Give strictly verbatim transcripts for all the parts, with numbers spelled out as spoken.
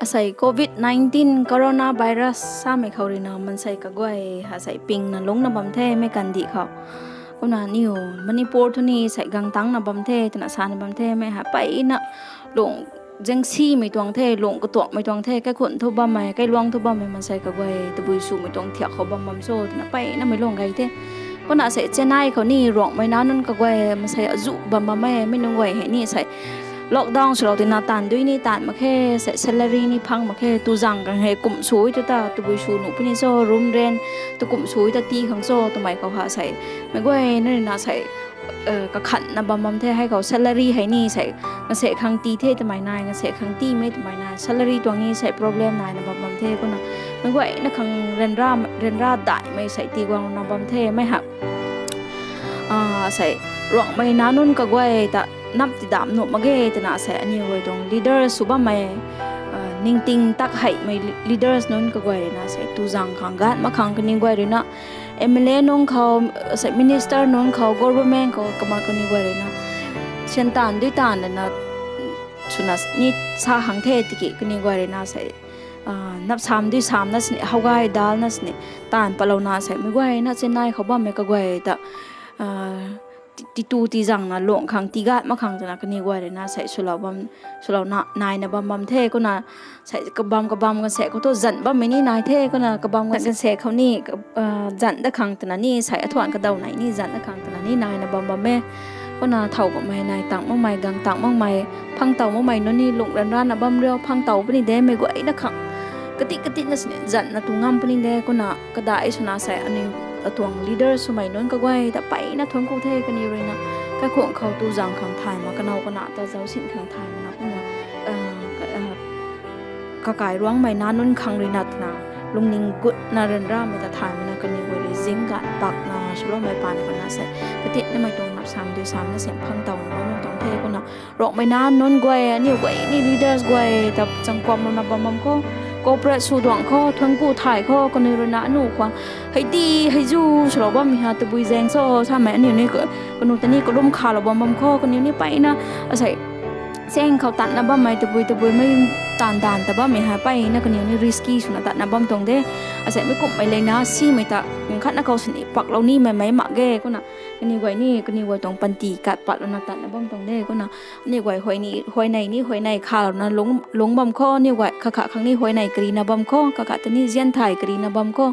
Sei covid nineteen coronavirus samei khou ruina mansei kaguay ha sei pingna lungcna bam the mei kandih khou. Kumna aniw Manipur thu ni sei gangtangna bam the twna sana bam the mei ha peyna lung zangsimei tuang the, lung katuakmei tuang the, kaikhun thu bammei, kailuang thu bammei mansei kaguay tabui swmei tuang thiak khou bam bam cho twna peyna mei lung gay the. Kumna sei Chennai khou ni Ruangmei nac nunc kaguay mansei azu bam bam e, mei nunc guay hei ni sei lockdown swlou tina taanv dui ni taanv mak khe, sei salary ni phang mak khe, tu zang khang hei kum sui tu ta tabui sw nuh puni cho, room rent tu kum sui ta tii khang cho twmei khou ha sei meic guayna ruina sei kakhanna bam bam the. Hei khou salary hei ni sei ngasek khang tii the twmei nai, ngasek khang tiimei twmei nai, salary tuang ni sei problem naina bam bam the. Kumna meic guayna khang ryanra, ryanra daihmei sei tii guangna bam the mei ha sei Ruangmei nac nunc kaguay ta nap ti dam nuh mak ge twna sei aniw guay tuang leader sw bammei ningting tak heimei leaders nunc kaguay ruina sei tu zang khang gat mak khang kaniw guay ruina M L A nunc khou, sei minister nunc khou, government khou kumna kaniw guay ruina syan taanv dui taanv lana swna ni sa khang the tiki kaniw guay ruina sei nap sam dui samna sini, how gay dalna sini taanv patlouna sei meic guayna Chennai khou bammei kaguay ta ti, titu tii zangna lung khang tii gat mak khang twna kaniw guay ruina sei swlou bam, swlou naina bam bam the. Kumna sei kabam kabam gansek khou thu zan bammei ni nai the. Kumna kabam gansek khou ni zan dat khang twna ni sei athuan kadaw nei ni zan dat khang twna ni naina bam bam e. Kumna thow bammei nai tang makmei, gang tang makmei, phang tow makmei nunc ni lung ryanrana bam riu phang tow puni de meic guayna khang katik katikna sini zanna tu ngam puni de. Kumna kadai swna sei aniw atuang leader swmei nunc kaguay ta peyna thuanc ku the kaniw ruina. Kaikhun khou tu zang khang thay mak, kanow kana ta zaucsin khang thay makna kumna kakai Ruangmei nac nunc khang ruina twna lungning gutna ryanramei ta thay makna kaniw guay rui zing gat pakna swloumei paan khou na sei katiknamei tuang nap sam dui samna sei phang towna bam tuang the. Kumna Ruangmei nac nunc guay, aniw guay ni leaders guay ta changkuamlouna bam bam khou, cooperate sw duang khou, thuanc ku thay khou, kaniw ruina aniw khwan hei di hei zu swlou bammei ha tabui zaeng cho samei aniw ni kaniw ta ni kalum khalou bam bam khou, kaniw ni peyna asei saeng khou tatna bammei tabui tabuimei taanv taanv ta bammei ha peyna kaniw ni risky swna tatna bam tuang de. Asei meic kumhmei leina simei ta khatna khou sini paklou nimei mei mak ge. Kumna kaniw guay ni kaniw guay tuang panty kat patlouna tatna bam tuang de. Kumna aniw guay huayney ni huayney khalouna lungc bam khou, aniw guay kakhat khang ni huayney karina bam khou, kakhat ta ni zian thay karina bam khou.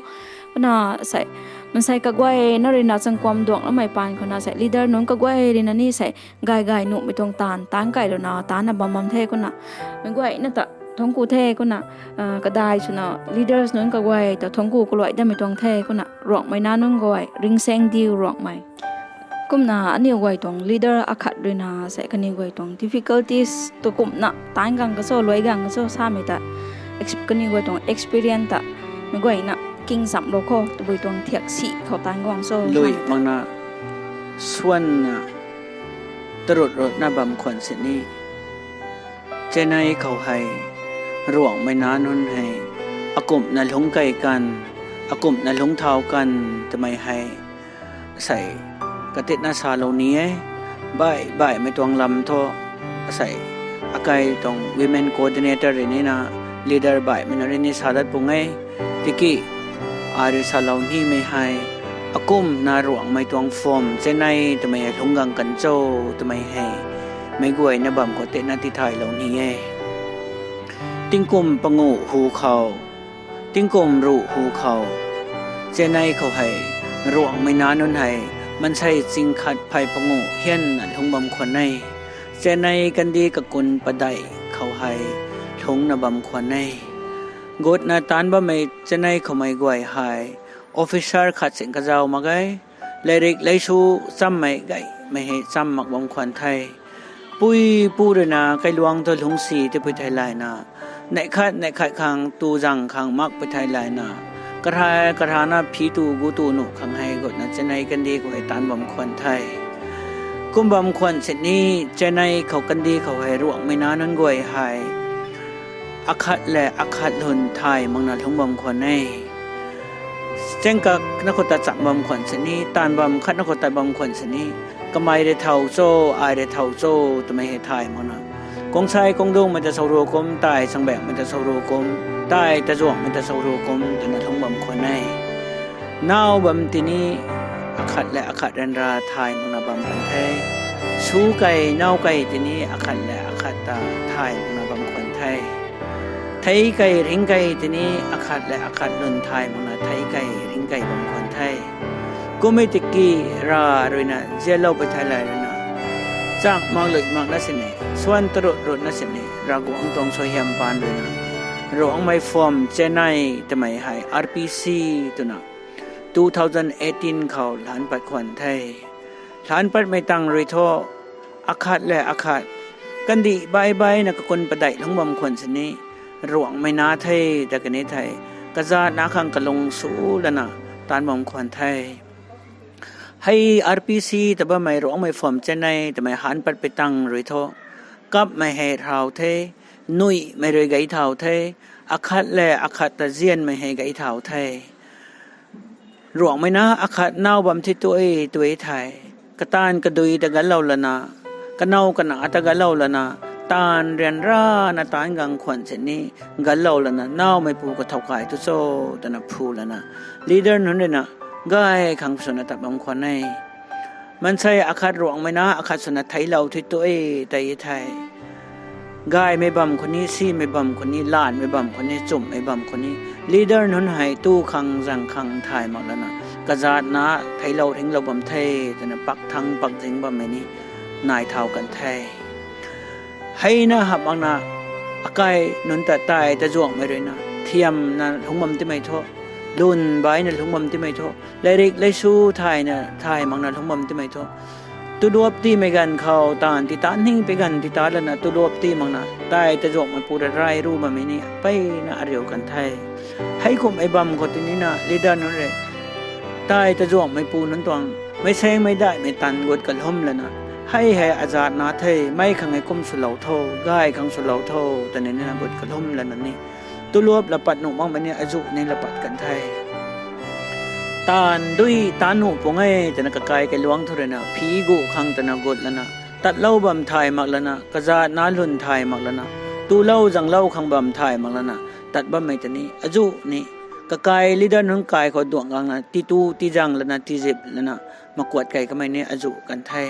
Kumna sei mansei kaguayna ruina changkuam duangloumei paan khou na sei leader nunc kaguay ruina ni sei gay gay nuhmei tuang taanv taanc kailouna taancna bam bam the. Kumna meic guayna ta thuanc ku the. Kumna kadai swna leaders nunc kaguay ta thuanc ku kaluai damei tuang the. Kumna Ruangmei nac nunc guay ringsaeng diu Ruangmei. Kumna aniw guay tuang leader akhat ruina sei kaniw guay tuang difficulties tu kumna taanc gang ka cho, luai gang ka cho samei ta kaniw guay tuang experience ta meic guayna kingchamlou khou tabui tuang thiak si khou taanc guang cho. Lui makna swanna tarut rutna bam khwan sini Chennai khou hei Ruangmei nac nunc hei akumhna lungc kei kan, akumhna lungc thau kan twmei hei sei katikna salou ni e. Baih baihmei tuang lam thu asei akai tuang women coordinator rui nina leader baihmei nunc rui ni sa dat pung e. Tiki ai rui salou nimei hei akumhna Ruangmei tuang form Chennai twmei hei lungc gang kan cho twmei hei meic guayna bam khou tikna tithaylou ni e. Tingkum panguh hu khou, tingkum ruh hu khou Chennai khou hei Ruangmei nac nunc hei mansei ching khat phey panguh hianna lungc bam khwan e. Chennai kandih kakun padeih khou hei lungcna bam khwan e. Gutna taanc bammei Chennai khoumei guay hei officer khat sing kazauh mak ge. Lairik laisu chammei gaymei hei cham mak bam khwan the. Pui pu ruina kailuang thu lungcsi tipui thei layna, neih khat neih khat khang tu zang khang makpui thei layna, karha karhana phi tu gu tu nuh khang hei gutna Chennai kandih khou hei taanc bam khwan the. Kum bam khwan sini Chennai khou kandih khou hei Ruangmei nac nunc guay hei akhat le akhat lun thay makna lungc bam khwan e. Cheng kak na khou tat chang bam khwan sini, taanv bam khat na khou tat bam khwan sini, kamei rui thau cho, ai rui thau cho twmei hei thay makna Kuangsei kuangdungmei ta souru kum, tai changbaengmei ta souru kum, tai tazuanghmei ta souru kum twna lungc bam khwan e. Nau bam tini akhat lev akhat ryanra thay makna bam khwan the. Su kei nau kei tini akhat lev akhat ta thay makna bam khwan the. Thei kei ringc kei tini akhat lev akhat lwn thay makna thei kei ringc kei bam khwan the. Kummei tiki Rav ruina zianlou pui thei lay ruina, chang mak lui makna sini, suan tarut rutna sini Ravguangc tuang suaihiam paan ruina, Ruangmei Phom Chennai twmei hei R P C twna two thousand eighteen khou lan pat khwan the. Lan patmei tang rui thu, akhat lev akhat, kandih baih baihna kakun padeih lungc bam khwan sini, Ruangmei na the ta kani thei, kazatna khang kalung su lana taanc bam khwan the. Hei R P C ta bammei Ruangmei Phom Chennai twmei han patpui tang rui thu, kapmei hei rau the, nuihmei rui gei thau the, akhat lev akhat ta zianmei hei gei thau the. Ruangmei na akhat nau bam thi tui tui thei, kataanv kadui ta ganclou lana, kanow kana ta ganclou lana, taanv ryanrana taanc gang khwan sini, ganclou lana naumeipu kathau kai tu cho twna phu lana, leader nunc ruina gay khang swna tat bam khwan e. Maansei akhat Ruangmei na akhat swna theiclou thi tui tei thei, gaymei bam khou ni, simei bam khou ni, lanmei bam khou ni, chumhmei bam khou ni, leader nunc hei tu khang zang khang thay mak lana, kazatna theiclou ringlou bam the twna pak thang pak zing bammei ni nai thau kan the. Heina hamh makna, akai nunc ta tai tazuanghmei ruina thiamna lungc bam timei thu, lwn baihna lungc bam timei thu, lairik laisu thayna thay makna lungc bam timei thu, tuluap tiimei ganv khou taanv ti ta ni pui ganv ti ta lana tuluap tii makna tai tazuanghmeipu ra rai ru bammei ni mpeyna ariu kan the. Heikumhmei bam khou tinina leader nunc rui tai tazuanghmeipu nunc tuang meic saengmei daihmei tanv gut kalum lana, hei hei azatna the, mei khang hei kum swlou tho, gay khang swlou tho twna nina gut kalum lana ni, tuluap la pat nuh makmei ni azuh ni la pat kan the. Taanv dui taanv nuh pung e twna kakai kailuangc thu ruina phi gu khang twna gut lana, tatlou bam thay mak lana, kazatna lwn thay mak lana, tulou zanglou khang bam thay mak lana tat bammei ta ni azuh ni, kakai leader nunc kai khou duang gangna titu tizang lana tizip lana makuat kei kamei ni azuh kan the.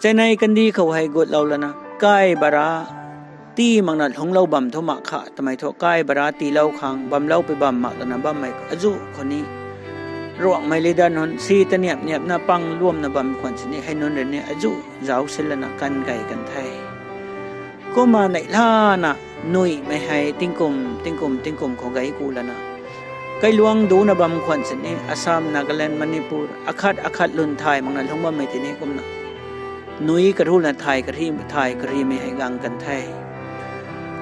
Chennai kandih khou hei gutlou lana kai bara tii makna lungclou bam thu mak kha twmei thu kai bara tiilou khang bamlou pui bam mak lana bammei azuh khou ni, Ruangmei leader nunc si ta niap niapna pang luamna bam khwan sini hei nunc rui ni azuh zauc sin lana kan kei kan the. Kumna neihlana nuihmei hei tingkum tingkum tingkum khou gei ku lana, kailuangc duna bam khwan sini Assam, Nagaland, Manipur akhat akhat lwn thay makna lungc bammei tini kumna nui karulna thay kari thay karimei hei gang kan the.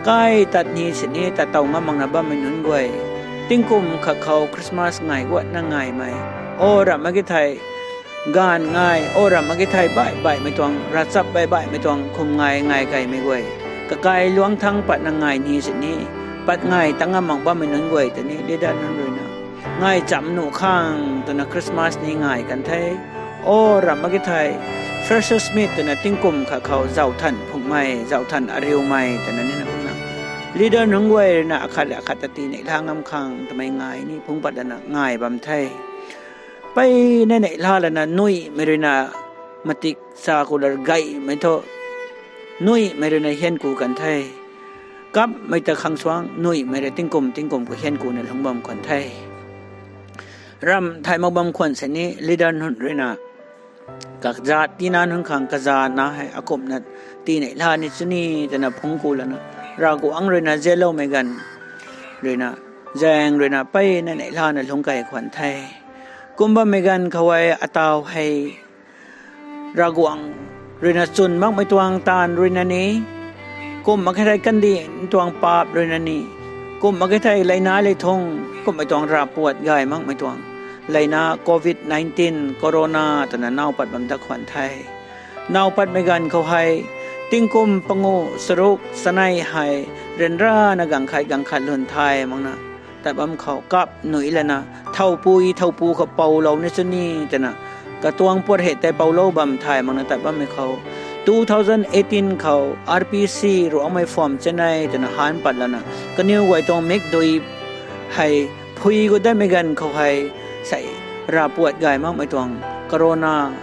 Kai tat ni sini tat tow ngam makna bammei nunc guay, tingkum khat khou Christmas ngai guatna ngaimei, o ramh mak ki thei gaanv ngai, o ramh mak ki thei baih baihmei tuang, ravchap baih baihmei tuang kum ngai ngai kaimei guay, kakai luangc thangc patna ngai ni sini, pat ngai ta ngam mak bammei nunc guay ta ni leader nunc ruina ngai cham nuh khang twna Christmas ni ngai kan the. O ramh mak ki thei freshers meet twna tingkum khat khou zauc than phungmei, zauc than ariumei twna nina kumna leader nunc guay ruina akhat akhat ta tii neihla ngam khang twmei ngai ni phungc pat lana ngai bam the. Mpeyna neihla lana nuihmei ruina matik sa kular gaymei thu, nuihmei ruina hian ku kan the. Kapmei ta khang suang nuihmei rui tingkum tingkum khou hian kuna lungc bam khwan the. Ramh thay mak bam khwan sini leader nunc ruina kazat tiina nunc khang kazatna hei akumhna tii neihla ni chuni twna phungc ku lana, Ravguangc ruina zianloumei ganv ruina, zaeng ruina mpeyna neihlana lungc kei khwan the. Kum bammei ganv khou hei ataw hei Ravguangc ruina chwn makmei tuang taanv ruina ni, kum mak ki thei kandih tuang paap ruina ni, kum mak ki thei leina lei thung, kummei tuang ravpuat gay makmei tuang leina covid nineteen, corona twna nau pat bam dat khwan the. Nau patmei ganv khou hei tingkum pangu charuk chanei hei ryanrana gang khat gang khat lwn thay makna tat bam khou kap nuih lana, thowpui thowpu khou poulou ni chuni twna, katuang puat hei tei poulou bam thay makna tat bammei khou, Two thousand eighteen khou R P C Ruangmei Foam Chennai twna han pat lana, kaniw guay tuang mikdui hei phui gut datmei ganv khou hei, sei ravpuat gay makmei tuang corona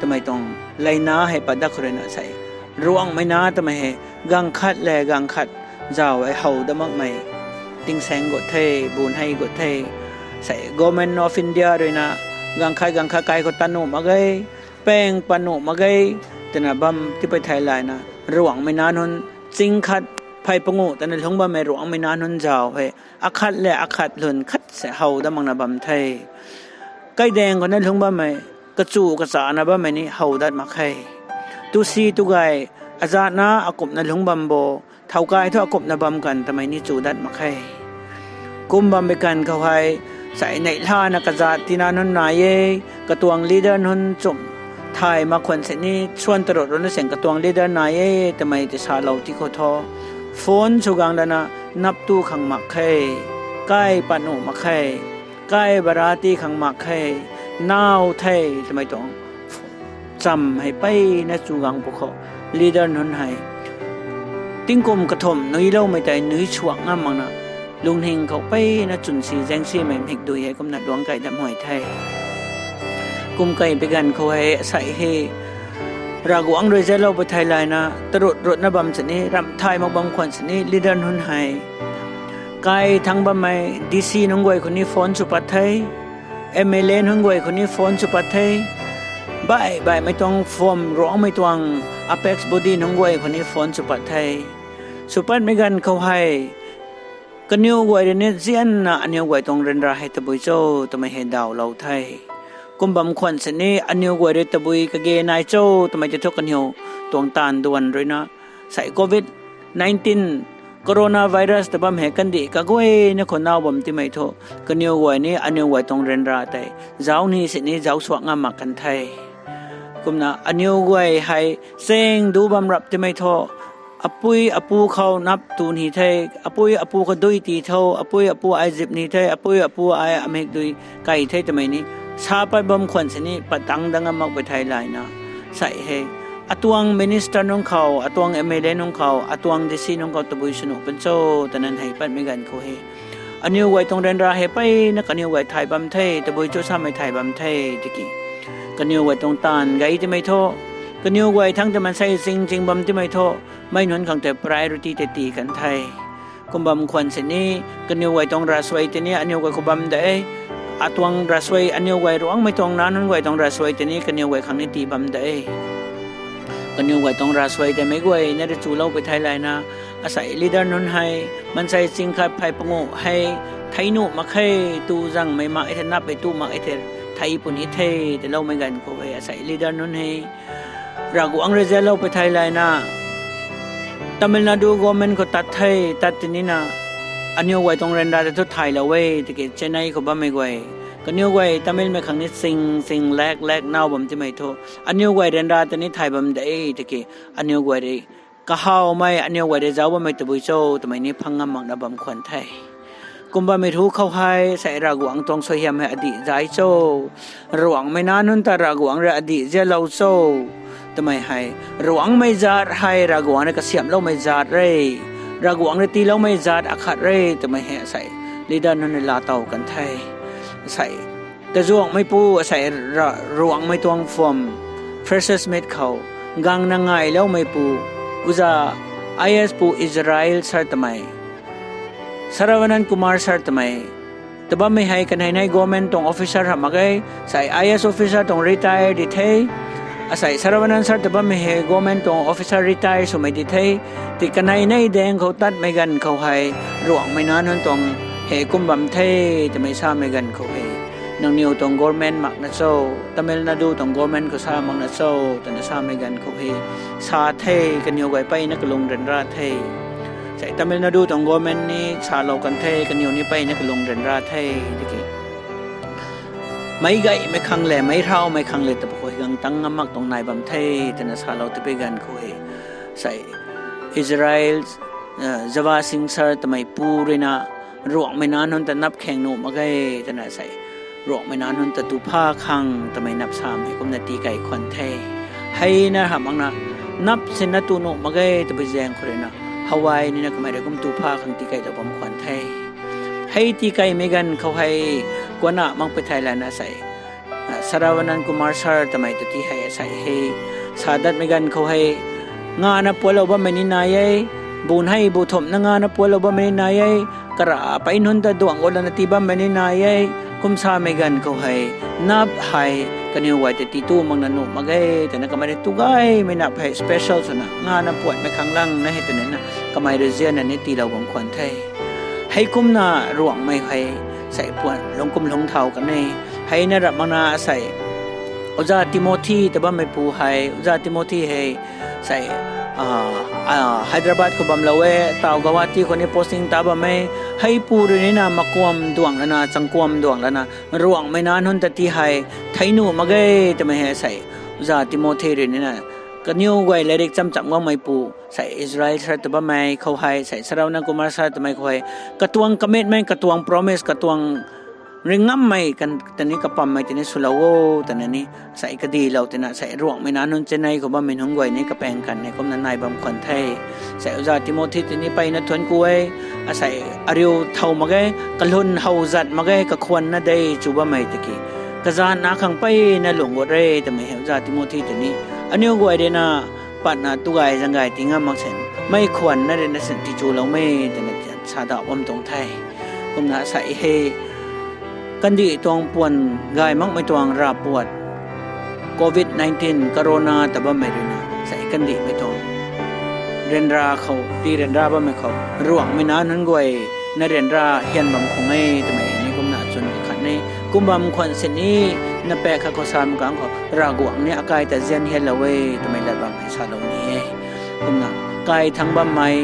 twmei tuang leina hei pat dat khou ruina sei, Ruangmei na twmei hei ganv khat le ganv khat zauc hei how dat makmei tingsaeng gut the, bun hei gut the. Sei Government of India ruina ganv khat ganv khat kai khou tat nuh mak ge, pang pat nuh mak ge, twna bam tipei thei layna, Ruangmei na nunc ching khat phey panguh twna lungc bammei Ruangmei na nunc zauc hei akhat le akhat lun khat se how dat makna bam the. Kaidaeng khou na lungc bammei, kachu kachana bammei ni how dat mak khe. Tusi tugay, azatna akumhna lungc bam bo, thowkai thu akumhna bam kan twmei ni chu dat mak khe. Kum bammei ganv khou hei, sei neihlana kazat tina nunc nai e, katuang leader nunc chum thay mak khwan sini, suan tarut runa seng katuang leader nai e twmei ti salou ti khou thu, phone sw gang lana, nap tu khang mak khe, kai pat nuh mak khe, kai bara ti khang mak khe, naw the twmei tuang cham hei peyna chu gang pw khou, leader nunc hei tingkum kathumh nuiloumei tei nui suak ngam makna, lungning khou peyna chwnsi zaengsimei mikdui hei kumna luangc kai dat mei the. Kum kai pei ganv khou hei asei hei Ravguangc rui zatlou pei thei layna, tarut rutna bam sini, ramh thay mak bam khwan sini, leader nunc hei kai thangc bammei D C nunc guay khou ni phone sw pat the, M L A nunc guay khou ni phone sw pat the, baih baihmei tuang phwam Ruangmei tuang apex body nunc guay khou ni phone sw pat the. Sw patmei ganv khou hei, kaniw guay rui ni zianna aniw guay tuang ryanra hei tabui cho twmei hei dawlou the. Kum bam khwan sini aniw guay rui tabui kage nai cho twmei ti thu kaniw tuang taanv duan ruina, sei covid nineteen coronavirus ta bam hei kandih kaguayna khou naw bam timei thu, kaniw guay ni aniw guay tuang ryanra tei zauc ni sini zauc suak ngam mak kan the. Kumna aniw guay hei cheng du bam rap timei thu, apui apu khou nap tu ni the, apui apu khou dui ti tho, apui apu ai zip ni the, apui apu ai amikdui kai the twmei ni sa pat bam khwan sini pat tangc dat ngam mak pei thei layna, sei hei atuang minister nunc khou, atuang M L A nunc khou, atuang D C nunc khou tabui sw nuh pun cho twna hei patmei ganv khou hei, aniw guay tuang ryanra hei peyna kaniw guay thay bam the, tabui cho samei thay bam the tiki, kaniw guay tuang taanv gay timei thu, kaniw guay thangc tei maansei ching ching bam timei thu, mei nunc khang tei priority tei tii kan the. Kum bam khwan sini, kaniw guay tuang ravsuai tei ni aniw guay khou bam de. Atuang ravsuai, aniw guay Ruangmei tuang na nunc guay tuang ravsuai tei ni kaniw guay khang ni tii bam de. Kaniw guay tuang ravsuai tei meic guayna rui chulou pei thei layna, asei leader nunc hei maansei ching khat phey panguh hei thei nuh mak khe, tu zangmei mak e the, nap e tu mak e the, thei puni the, tiloumei ganv khou hei asei leader nunc hei Ravguangc rui zatlou pei thei layna, Tamil Nadu government khou tat the, tat tinina, aniw guay tuang ryanra tei thu thaylou e tiki Chennai khou bammei guay, kaniw guay Tamilmei khang ni ching ching lak lak naw bam timei thu, aniw guay ryanra tei ni thay bam de tiki, aniw guay rui kahawmei, aniw guay rui zauc bammei tabui cho twmei ni phang ngam makna bam khwan the. Kum bammei thu khou hei sei Ravguangc tuang suaihiam hei adih zai cho, Ruangmei na nunc ta Ravguangc rui adih zialou cho twmei hei, Ruangmei zaat hei Ravguangc rui kasiamhloumei zaat re, Ravguangc rui tiiloumei zaat akhat re twmei hei sei leader nunc rui laatow kan the. Sei tazuanghmeipu sei Ra-, Ruangmei tuang phwam freshers meet khou gangna ngailoumeipu, uza I A S pu Israel sir twmei, Saravanan Kumar sir twmei, ta bammei hei kanei nei government tuang officer hamh mak ge, sei I A S officer tuang retire di the, asei Saravanan sir ta bammei hei government tuang officer retire swmei di the, ti kanei nei daeng khou tatmei ganv khou hei Ruangmei na nunc tuang hei kum bam the twmei samei ganv khou hei, nangniw tuang government makna cho, Tamil Nadu tuang government khou sa makna cho, twna samei ganv khou hei, sa the, kaniw guay peyna kalung ryanra the. Sei Tamil Nadu tuang government ni salou kan the, kaniw ni peyna kalung ryanra the, tiki meic gaymei khang le, meic rhaumei khang le, tapu khou hei gang tang ngam mak tuang nai bam the, twna salou tipui ganv khou hei, sei Israel, uh, Java Singh sir twmei pu ruina, Ruangmei na nunc ta nap kheng nuh mak ge, twna sei Ruangmei na nunc ta tu pha khang twmei nap samei kumna tii kai khwan the. Heina hamh makna, nap sinna tu nuh mak ge tabui zaeng khou ruina, hawai nina kamei rui kum tu pha khang tii keylou bam khwan the. Hei tii keymei ganv khou hei, kuana mak pui thei lana sei, Saravanan Kumar Sir twmei ta tii hei sei hei, sa datmei ganv khou hei, ngana puatlou bammei ni nai e, bun hei bu thumhna ngana puatlou bammei ni nai e, kara pei nunc ta duang gu lana tii bammei ni nai e, kum samei ganv khou hei, nap hei, kaniw guay ta tii tu makna nuh mak ge, twna kamei rui tu gaymei nap hei special swna, ngana puatmei khang lang na hei twna na, kamei rui zianna ni tiilou bam khwan the. Hei kumna Ruangmei hei, sei puan lungc kum lungc thau kan e, hei na rap makna sei, Oja Timothy ta bammeipu hei, Oja Timothy hei, sei, Hyderabad khou bamlou e, tau Guwahati khou ni posting ta bam e, heipu rui nina makuam duang lana, changkuam duang lana, Ruangmei nac nunc ta tii hei, thei nuh mak ge twmei hei sei, Oja Timothy rui nina, kaniw guay lairik cham cham guangmeipu, sei Israel Sir ta bammei khou hei, sei Saravanan Kumar Sir twmei khou hei, katuang commitment, katuang promise, katuang ringngammei kan, tani kapammei tini swlou o, twna ni, sei kadilou twna, sei Ruangmei nac nunc Chennai khou bammei nunc guay ni kapaeng kan ni kumna nai bam khwan the. Sei Oja Timothy tini peyna thuanc ku e, asei ariu thau mak ge, kalun how zat mak ge, kakhwanna de chu bammei tiki, kazanc na khang peyna lung gut re twmei hei Oja Timothy tini, aniu guay rui na, patna tu gay zang gay tii ngam mak sin, mei khwanna rui na sin tichuloumei twna sa da bam tuang the. Kumna sei hei, kandih tuang puan gay makmei tuang ravpuat, Covid nineteen corona ta bammei rui na, sei kandihmei tuang ryanra khou, tii ryanra bammei khou, Ruangmei nac nunc guay na ryanra hian bam khwan e twmei ni kumna chwn kakhat e. Kum bam khwan sini, na pak khat khou sa mak kang khou, Ravguangc ni akai ta zian hianlou e twmei lat bam hei salou ni e. Kumna, kai thangc bammei,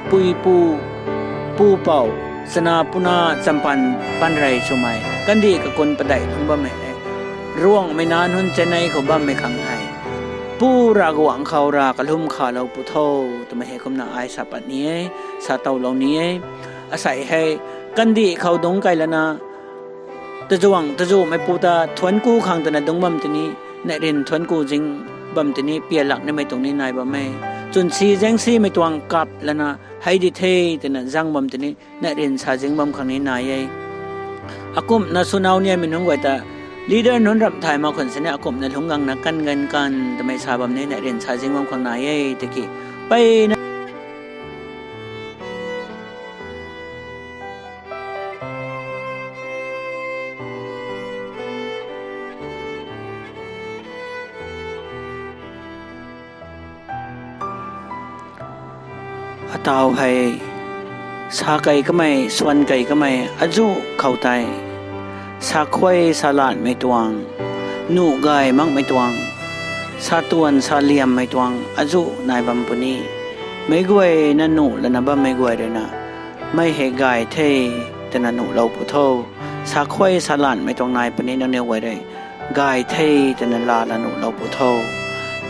puipu, pupouc, chana puna champan panrey swmei, kandih kakun padeih thangc bammei hei, Ruangmei nac nunc Chennai khou bammei khang hei, Pu Ravguangc khou ra kalum khalou pu tho, twmei hei kumna ai sa pat ni e, sa towlou ni e. Asei hei, kandih khou dungc key lana, tazuang tazumeipu ta thuanc ku khang twna dungc bam tini, neih ryn thuanc ku zing bam tini, pialak nimei tuang ni nai bam e. Chwn si zaeng simei tuang kap lana, hei di the twna zang bam tini, neih ryn sa zing bam khang ni nai e. Akumhna swnau niamei nunc guay ta, leader nunc ramh thay mak khwan sini akumhna lungc gangna kan gan kan twmei sa bam ni neih ryn sa zing bam khang nai e, tiki. Peyna Atau hei, sa key kamei, swan key kamei, azuh khou tei, sa khuay sa lanmei tuang, nuh gay makmei tuang, sa tuan sa liammei tuang, azuh nai bam puni. Meic guayna nuh lana bammei guay ruina, mei hei gay the, twna nuhlou pu tho. Sa khuay sa lanmei tuang nai puni nangniw guay rui. Gay the, twna laa la nuhlou pu tho.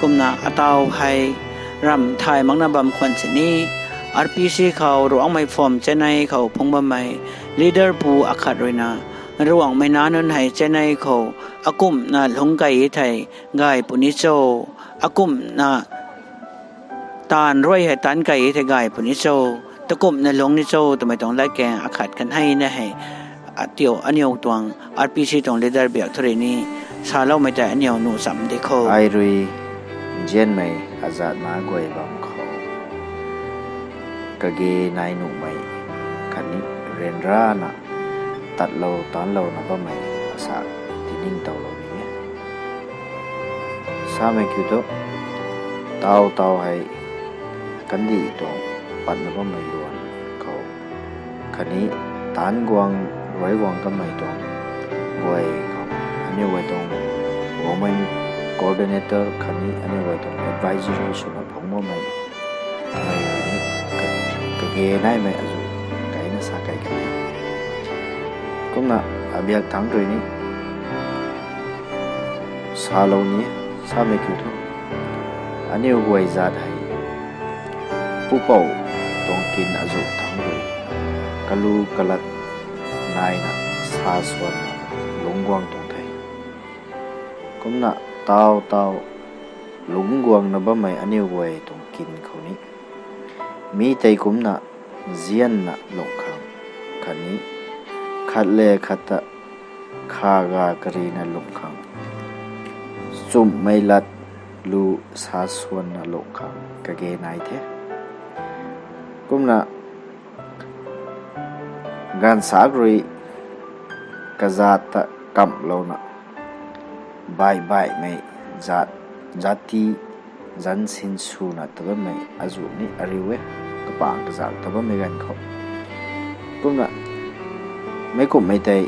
Kumna atau hei, ramh thay makna bam khwan sini, R P C khou Ruangmei phom Chennai khou phungc bammei, leader pu akhat ruina, Ruangmei nac nunc hei Chennai khou, akumhna lungc key thei, gay puni cho, akumhna taanv ruai hei taanc key thei gay puni cho, takumhna lungc ni cho, twmei tuang latkaeng akhat kan hei na hei, atiu aniu tuang, R P C tuang leader biak thu rui ni, saloumei tei aniu nuh cham di kho. Ai rui, nzianmei azatna guay bam khou, kage nai nuhmei, khatni ryanrana, tatlou tanclouna bammei, asa, tiningtowlou ni e. Samei kiu thu, tau tau hei, kandih tuang patna bammei luan khou, khatni taanc guang, ruai guang kamei tuang, guay khou, aniu guay tuang, women coordinator khatni aniu guay tuang advisory swna phungc bammei, mei rui ni, ka, kage naimei azuh, keyna sa key kan e. Kumna, abiak thangc rui ni, salou ni, samei kiu thu. Aniu guay zat hei, pupouc tuang kin azuh thangc rui, kalu kalat naina sa swanna lungc guang tuang the. Kumna tau tau, lungc guangna bammei aniu guay tuang kin khou ni, mi tei kumcna zianna lungc khang khatni khat le khat ta khaga karina lungc khang, nchumhmei lat lu sa suanna lungc khang kage nai the. Kumna gaanvsaekc rui kazat ta kamhlouna baih baihmei zat, zati zanc sinswna ta bammei azuh ni ariu e, kapangc kazak ta bammei ganv khou. Kumna meic kumhmei tei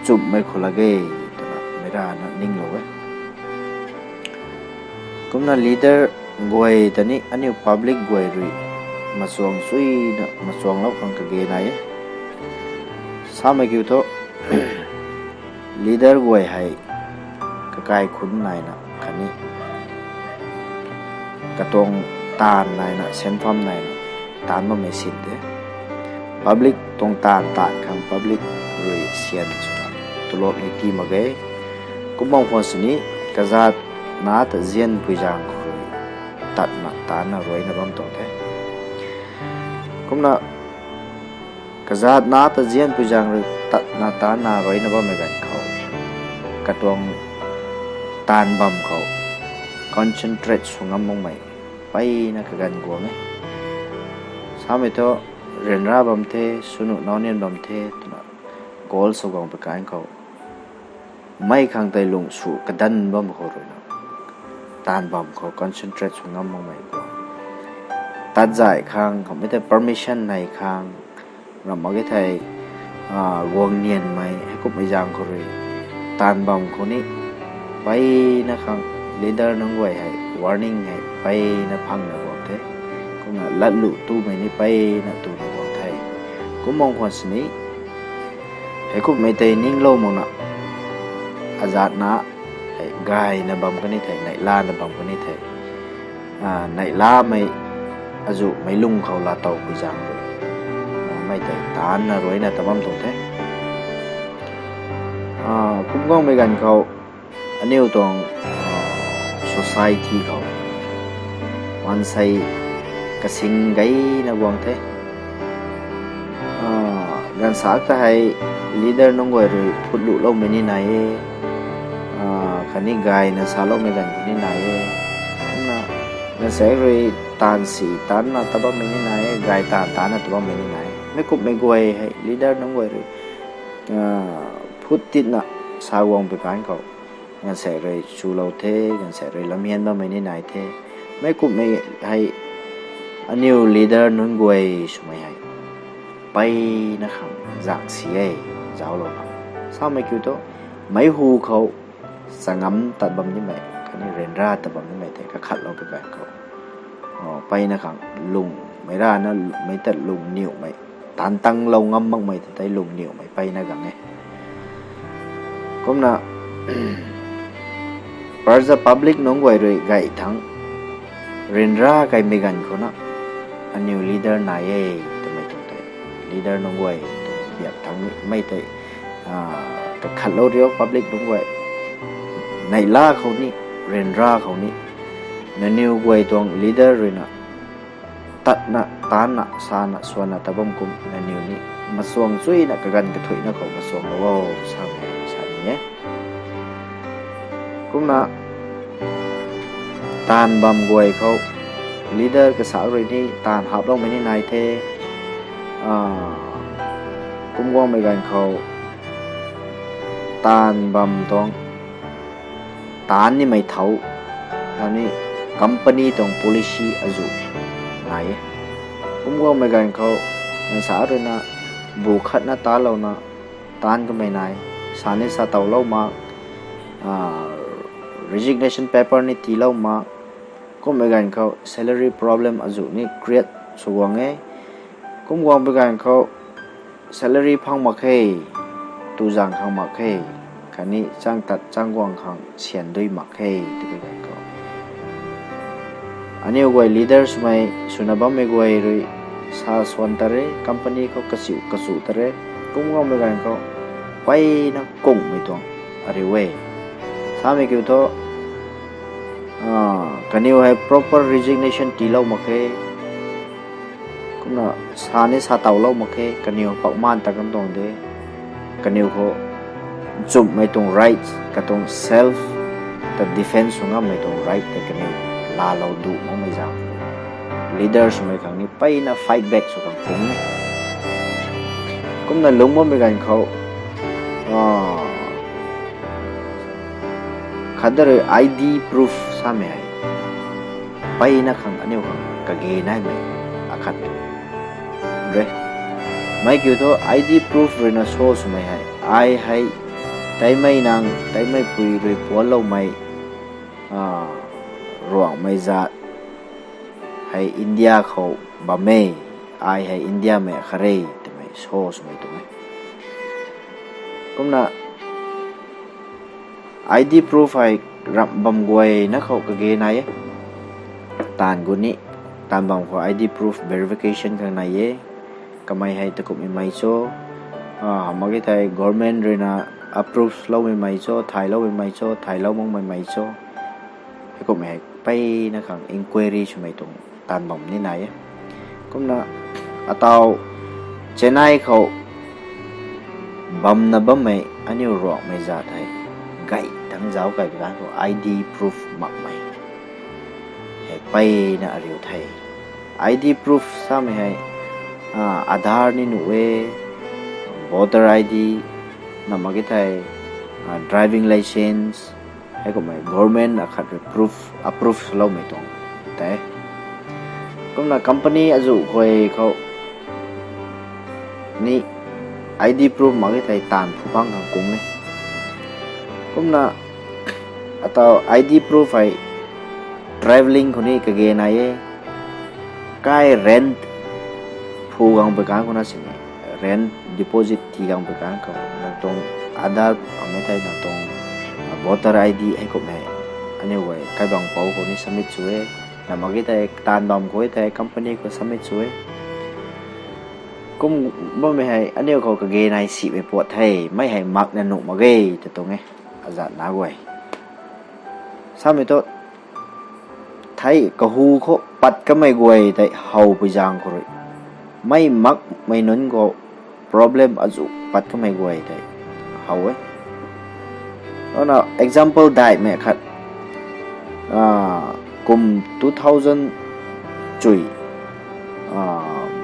nchumhmei khou lak ge twna meic rana ninglou e. Kumna leader guay ta ni aniu public guay rui machuang chuyna machuanglou khang kage nai e. Samei kiu thu, leader guay hei kakai khunc naina khatni katuang taanv naina, senpham naina taanc bammei sin the. Public tuang taanv taanv khang public rui syan swna tulop ni tii mak ge. Kum bam khwan sini kazat na ta zianpui zaeng khou rui tatna taancna ruina bam tuang the. Kumna kazat na ta zianpui zaeng rui tatna taancna ruina bammei ganv khou, katuang taanv bam khou concentrate sw ngam makmei mpeyna kaganv guang e. Samei thu ryanra bam the, swnuh naunian bam the twna goal sw guang pui ganv khou, mei khang tei lung sw kadanv bam khou ruina taanv bam khou concentrate sw ngam makmei guang. Tatzay khang khoumei tei permission nei khang, ramh mak e thei, guang nianmei heikumhmei zaeng khou rui taanv bam khou ni mpeyna khang leader nunc guay hei warning hei mpeyna phangna guang the. Kumna latlu tumei ni mpeyna tuna guang the. Kum bam khwan sini heikumhmei tei ninglou makna, azatna hei gayna bam kani thei, neihlana bam kani thei, neihlamei azuhmei lung khou laatow pui zaeng rui mei tei taancna ruina ta bam tuang the. Kum guangmei ganv khou aniu tuang society khou maansei kasing gayna guang the. Gaanvsaekc ta hei leader nunc guay rui phutluhloumei ni nai e, khatni gayna saloumei ganv khou ni nai e. Kumna gaanvsaekc rui taanv si taancna ta bammei ni nai e, gay taanv taancna ta bammei ni nai e. Meic kumhmei guay hei leader nunc guay rui phut titna sa guang pui ganv khou, gaanvsaekc rui chulou the, gaanvsaekc rui lamhian bammei ni nai the. Meic kumhmei hei aniu leader nunc guay swmei hei mpeyna khang zak si e, zauclou khang. Samei kiu thu, meic hu khou changam tat bam nimei khatni ryanra tat bam nimei tei kakhatlou pui ganv khou, mpeyna khang lung, meic rana meic ta lung niwmei, taanv tanglou ngam makmei ta tei lung niwmei mpeyna gang e. Kumna praja public nunc guay rui gay thangc ryanra kaimei ganv khouna aniu leader nai e twmei tuang tei, leader nunc guay tuang biak thangc ni mei tei kakhatlou riu public nunc guay. Neihla khou ni, ryanra khou ni, nangniw guay tuang leader ruina tatna taancna sana swanna ta bam kum nangniw ni machuang chuyna kaganv kathuicna khou machuanglou o, samei sa ni e. Kumna taanv bam guay khou leader kasaekc rui ni taanv haploumei ni nai the. Kum guangmei ganv khou taanv bam tuang taanc nimei thau khatni company tuang policy azuh nai e. Kum guangmei ganv khou gaanvsaekc ruina bu khatna talouna taanc kamei nai, sa ni sa towlou mak, resignation paper ni tiilou mak. Kummei ganv khou salary problem azuh ni create sw guang e. Kum guangpui ganv khou salary phang mak khe, tuzang khang mak khe, khatni chang tat chang guang khang syan dui mak khe, tipui ganv khou aniu guay leader swmei swna bammei guay rui sa swan ta re, company khou kachiu kachu ta re. Kum guangpui ganv khou mpeyna kungmei tuang ariu e. Samei kiu thu, kaniw hei proper resignation tiilou mak khe. Kumna sa ni sa tawlou mak khe, kaniw pakmaan ta kan tuang de. Kaniw khou nchumhmei tuang right, katuang self ta defense sw ngammei tuang right tei kaniw laalou duh makmei zaeng, leader swmei khang ni mpeyna fight back sw khang pung e. Kumna lungc bammei ganv khou, khatda rui I D proof samei hei mpeyna khang aniu khang kage naimei akhat re. Mei kiu thu I D proof ruina show swmei hei, ai hei teimei nang, teimei pui rui puanloumei, ruanghmei zat hei India khou bam e, ai hei Indiamei khat re twmei show swmei tuang e. Kumna I D proof hei ramh bam guayna khou kage nai e. Taanv gut ni, taanv bam khou I D proof verification khang nai e. Kamei hei takumhmei mei cho, hamh mak ge thei government ruina approve loumei mei cho, thayloumei mei cho, thaylou makmei mei cho. Heikumhmei hei mpeyna khang inquiry swmei tuang taanv bam ni nai e. Kumna ataw Chennai khou bamna bammei aniu ruanghmei zat hei gay thangc zauc kaibi ganv khou I D proof makmei hei mpeyna ariu the. I D proof samei hei Aadhaar ni nuh e, voter I D, hamh mak ge thei driving licence, heikumhmei government akhat rui proof, approve swloumei tuang tei. Kumna company azuh guay khou ni I D proof mak ge thei taanv phu phang khang kung e. Kumna ataw I D proof hei travelling khou ni kage nai e. Kai rent phu gang pui kan khou na sini, rent deposit ti gang pui kan khou nang tuang Aadhaar, amei thei nang tuang voter I D heikumhmei aniu guay kaibang pou khou ni submit sw e. Hamh mak ge thei taanv bam khou thei company khou submit sw e. Kum bammei hei aniu khou kage nai simei puat the, mei hei makna nuh mak ge ta tuang e, azat na guay. Samei thu thei kahu khou pat kamei guay tei howpui zaeng khou rui, mei makmei nunc khou problem azuh pat kamei guay tei how e. Kumna example daihmei khat, kum two thousand chui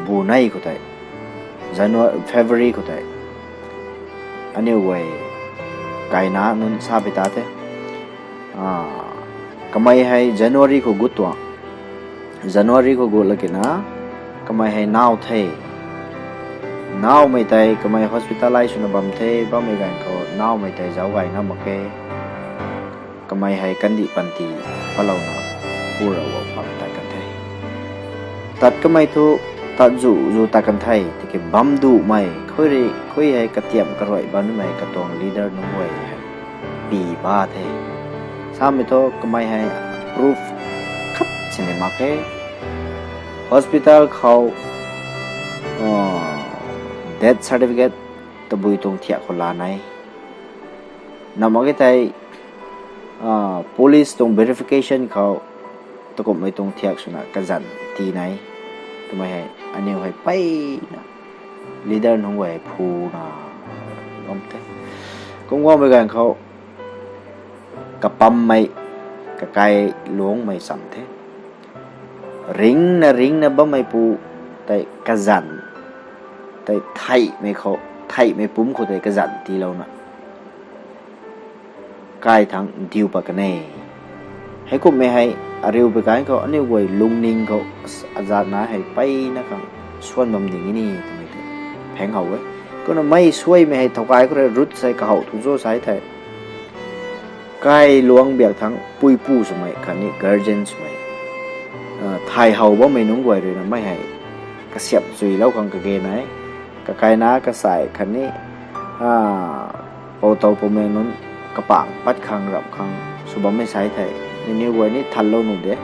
bu nei khou tei, January, February khou tei aniu guay kaina nunc sa pi ta the. Kamei hei January khou gut tuang. January khou gut lakina kamei hei naw the. Nawmei tei kamei hospitalize swna bam the, bammei ganv khou nawmei tei zauc gay ngam mak khe. Kamei hei kandih panty palouna pura guang bam tat kan the. Tat kamei thu tat zu zu tat kan the, tiki bam duhmei khui ri khui hei katiam karuai bammei katuang leader nunc guay hei pi ba the. Samei thu kamei hei proof khat sini mak khe. Hospital khou death certificate tabui tuang thiak khou la nai. Hamh mak ge thei police tuang verification khou takumhmei tuang thiak swna kazanc ti nai. Twmei hei aniu hei mpeyna leader nunc guay phuna bam the. Kum guangmei ganv khou kapammei kakai luangmei cham the. Ringcna ringcna bammeipu tei kazanc tei theihmei khou, theihmei pumc khou tei kazanc tiilouna kai thangc diu pat kan e. Heikumhmei hei ariu pui kan khou aniu guay lungning khou azatna hei mpeyna khang swan bam ding e ni twmei tei pheng how e. Kumna mei suaimei hei thowkai khou rui root sei kahow thu cho sa thei, kai luang biak thangc puipu swmei khatni guardian swmei thay how bammei nunc guay ruina mei hei kasiamh chuilou khang kage nai. Kakaina kasai khatni pou tow poumei nunc kapangc pat khang ramh khang sw bammei sa thei, nangniw guay ni thanlou nuh de.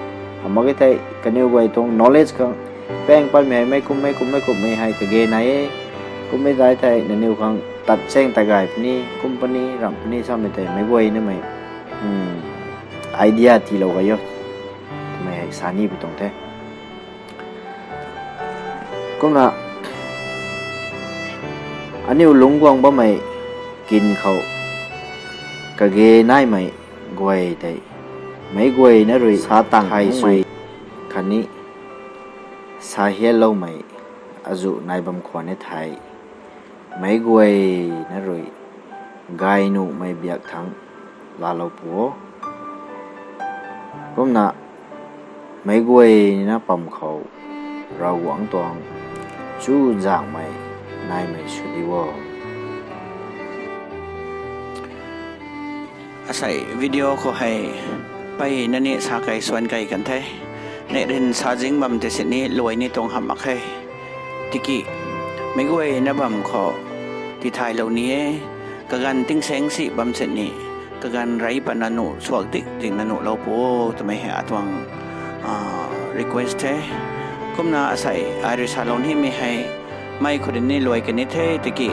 Hamh mak ge thei kaniw guay tuang knowledge khang paeng patmei hei mei kum mei kum mei kumhmei hei kage nai e. Kummei dai thei nangniw khang tat chaeng tat gay puni, company ramh puni samei tei meic guay namei idea tiilou gay o twmei hei sa ni pui tuang the. Kumna aniu lungc guang bammei kin khou kage naimei guay tei meic guayna rui sa tang hei sui khatni sa hiatloumei azuh nai bam khwan e thei, meic guayna rui gay nuhmei biak thangc laalou pu o. Kumna meic guayna pam khou Ravguangc tuang chuzaenghmei naimei sw di o. Asei video khou hei mpeyna ni sa kei suan kei kan the. Neih ryn sa zing bam tei sini luai ni tuang hamh mak khe. Tiki meic guayna bam khou tithaylou ni e, kaganv tingsaeng si bam sini, kaganv rey patna nuh suak dik dikna nuhlou pu o twmei hei atuang request the. Kumna asei ai rui salou nimei hei mei khou rui ni luai kan ni the tiki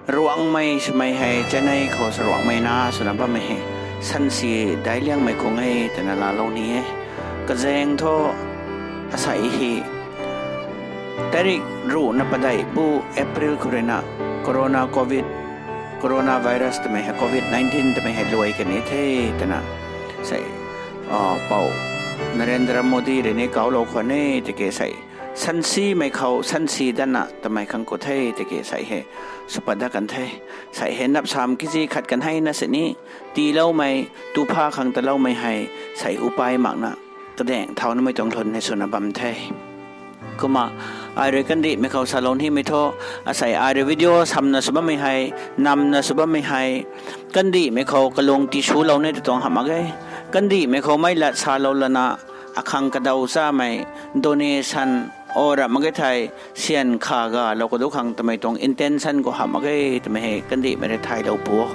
Ruangmei swmei hei Chennai khou sa ruangmei na swna bammei hei sansi daic liangmei khung e twna laalou ni e. Kazaeng thu asei hei tarik ruhna padeih bu April khou ruina corona covid, coronavirus twmei hei covid nineteen twmei hei luai kan ni the twna sei pou Narendra Modi rui ni kawlou khwan e tiki sei sansimei khou sansi datna twmei khang khou the tiki sei hei sw pat dat kan the. Sei hei napsam kiji khat kan hei na sini tiiloumei, tu pha khang taloumei hei sei upai makna kadaeng thau namei tuang lun hei swna bam the. Kumna ai rui kandihmei khou salou nimei thu, asei ai rui video samna sw bammei hei, namna sw bammei hei kandihmei khou kalung tiswlou ni tu tuang hamh mak e. Kandihmei khou mei lat salou lana akhang kadaw chamei donation o ramh mak ge thei syan kha galou kadu khang twmei tuang intention khou hamh mak ge twmei hei kandihmei rui thaylou pu o.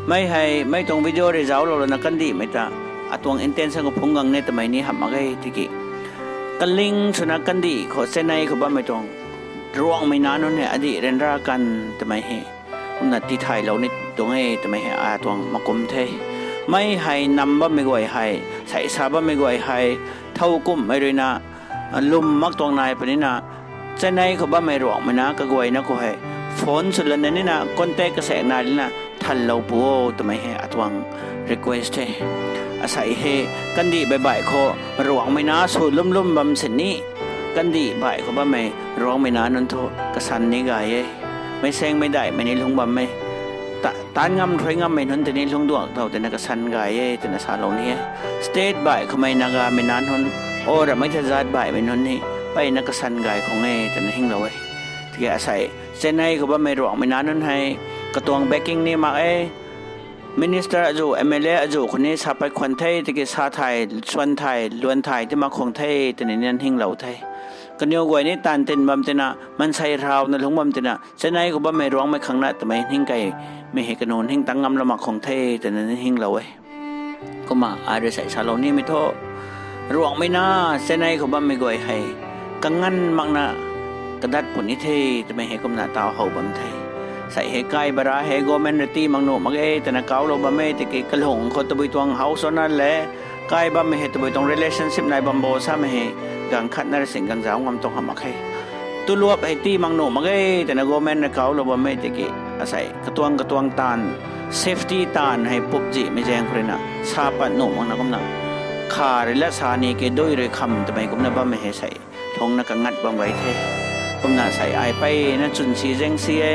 Mei hei mei tuang video rui zauclou lana kandihmei ta atuang intention khou phungc gang ni twmei ni hamh mak ge tiki kaling swna kandih khou Chennai khou bammei tuang ruangmei na nunc hei adih ryanra kan twmei hei kumna tithaylou ni tuang e twmei hei atuang makum the. Mei hei nam bammei guay hei, sei sa bammei guay hei, thow kumhmei ruina lwm mak tuang nai punina Chennai khou bammei ruangmei na kaguayna khou hei phone sw lana nina contact kasaek nai lana thanlou pu o twmei hei atuang request the. Asei hei kandih baih baih khou ruangmei na sw lum lum bam sini kandih baih khou bammei ruangmei na nunc thu kasan ni gay e. Meic saengmei daihmei ni lungc bam e. Taanv ngam rui ngammei nunc tei ni lungc duak thau twna kasan gay e twna salou ni e. State baih khoumei Nagamei na nunc, o ramhmei the zat baihmei nunc ni mpeyna kasan gay khang e twna hinglou e. Tiki asei Chennai khou bammei ruangmei na nunc hei katuang backing ni mak e. Minister azuh, M L A azuh khou ni sa pat khwan the tiki sa thay, suan thay, luan thay ti mak khang the twna ni nang hinglou the. Kaniw guay ni taanv tin bam tina, maansei rawna lungc bam tina Chennai khou bammei ruangmei khang na twmei ning keimei hei kanu ning tang ngamlou mak khang the twna ni hinglou e. Kumna ai rui sei salou nimei thu ruangmei na Chennai khou bammei guay hei kanganv makna kadat puni the twmei hei kumna taw how bam the. Sei hei kai bara hei government rui tii mak nuh mak ge twna kawlou bam e tiki kalung khou tabui tuang house owner le kai bammei hei tabui tuang relationship nai bam bo samei hei gang khatna rui sing gang zauc ngam tuang hamh mak khe. Tuluap hei tii mak nuh mak ge twna government rui kawlou bam e tiki asei katuang katuang taanv, safety taanv hei pupzihmei zaeng khou ruina sa pat nuh makna kumna kha rui lat sa ni ke dui rui kham twmei kumna bammei hei sei lungna kangat bam gay the. Kumna sei ai mpeyna chwn si zaeng si e,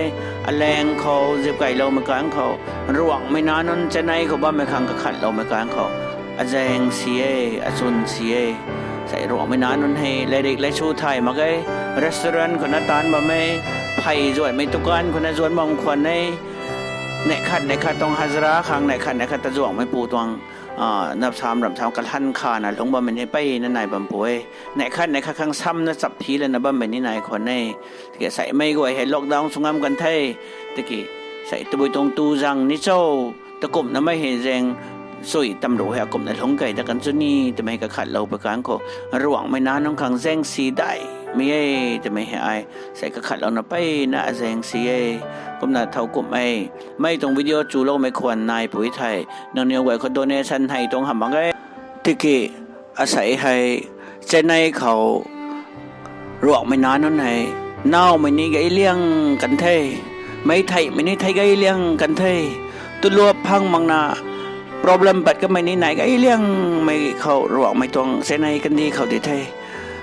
alaeng khou zipkailoumei kang khou, ruangmei na nunc Chennai khou bammei khang kakhatloumei kang khou azaeng si e, achwn si e. Sei ruangmei na nunc hei lairik laisu thay mak ge, restaurant khou na taanv bam e, phey zuanmei tukan khou na zuan bam khwan e. Neih khat neih khat tuang hazara khang neih khat neih khat ta zuangmei pu tuang napsam ramsam kalhan khana lungc bammei ni mpeyna nai bam pu e. Neih khat neih khat khang samna chap phi lana bammei ni nai khwan e. Tiki seimei guay hei lockdown sw ngam kan the. Tiki sei tabui tuang tu zang ni cho, takumhna mei hei zaeng Sui tamruh hei akumna lungc kei dat kan chu ni twmei kakhatlou pui kan khou, Ruangmei nac nunc khang zaengsi daihmei e twmei hei ai sei kakhatlouna mpeyna zaengsi e. Kumna thow kumhmei, mei tuang video chuloumei khwan naipui thei nangniw guay khou donation hei tuang hamh mak e. Tiki asei hei Chennai khou Ruangmei nac nunc hei, nowmei ni gay liang kan the, mei theihmei ni thei gay liang kan the, tuluap phang makna problem pat kamei ni nai gay liangmei khou Ruangmei tuang Chennai kandih khou di the.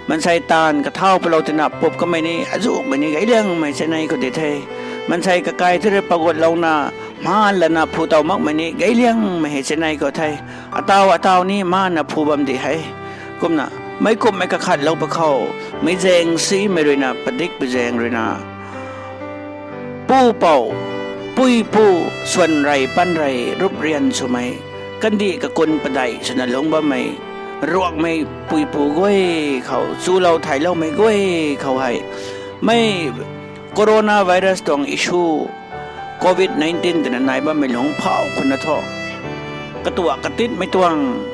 Maansei taanv kathau palou tina pup kamei ni azuhmei ni gay liangmei Chennai khou di the. Maansei kakai thu rui paguatlouna, maan lana phu tow makmei ni gay liangmei hei Chennai khou the. Ataw ataw ni maanna phu bam di hei. Kumna meic kumhmei kakhatlou pui khou, mei zaengsimei ruina, padikpui zaeng ruina, pupouc, puipu, swan rey pan rey rup rian swmei, kandih kakun padeih swna lungc bammei Ruangmei puipu guay khou, chulou theiloumei guay khou hei, mei coronavirus tuang issue, covid nineteen twna nai bammei lungc phauh khwna thu, katuak katitmei tuang,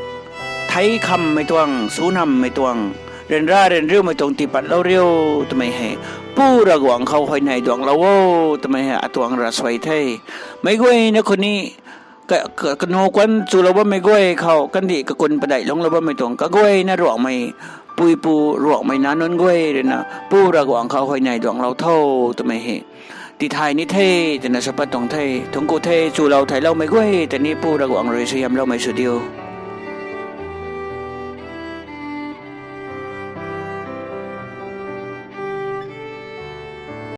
thei khammei tuang, su nammei tuang, ryanra ryanriumei tuang tiipatlou riu twmei hei Pu Ravguangc khou huayney duanglou o twmei hei atuang ravsuai the. Meic guayna khou ni, ka- ka- kanu kuan chulou bammei guay khou, kandih kakun padeih lungclou bammei tuang kaguayna Ruangmei puipu, Ruangmei nac nunc guay ruina Pu Ravguangc khou huayney duanglou tho twmei hei tithay ni the twna sa pat tuang the. Thuancku the, chulou theicloumei guay ta ni Pu Ravguangc rui suaihiamloumei sw diu.